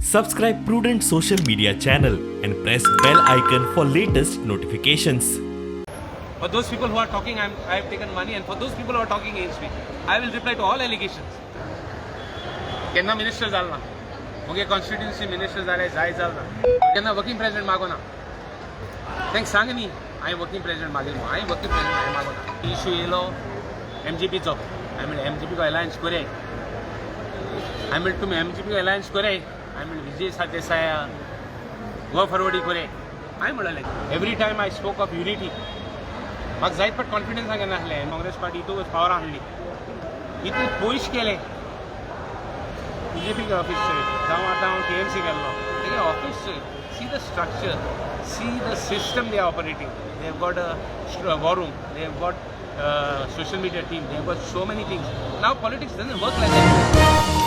Subscribe Prudent Social Media channel and press bell icon for latest notifications. For those people who are talking, I have taken money, and for those people who are talking against me, I will reply to all allegations. केन्ना minister जाल ना, मुगे constituency minister जाले जाय जाल ना, केन्ना working president मागो ना. तांकां सांग न्ही, हांवें वर्किंग प्रेसिडेंट मागील म्हणून. हांवें वर्किंग प्रेसिडेंट हांवें मागो ना. इशू येयलो एमजीपीचो. हांवें म्हणलें, एमजीपीको अलायन्स करया. हांवें म्हणलें, तुमी एमजीपीको अलायन्स करया. हांवें म्हणलें, विजय सरदेसाय गोवा फॉरवर्डी करया. हांवें म्हणलें, every time I spoke of unity, म्हाका जायत पण कॉन्फिडन्स नासलें. काँग्रेस पार्टी हितून पावर हाडली, इतून पयश केलें बीजेपी ऑफीस जावं. आतां हांव टीएमसी गेल्लो, तेगे office, see the structure, see the system they are operating. They have got a war room, they have got social media team, they have got so many things. Now politics doesn't work like that.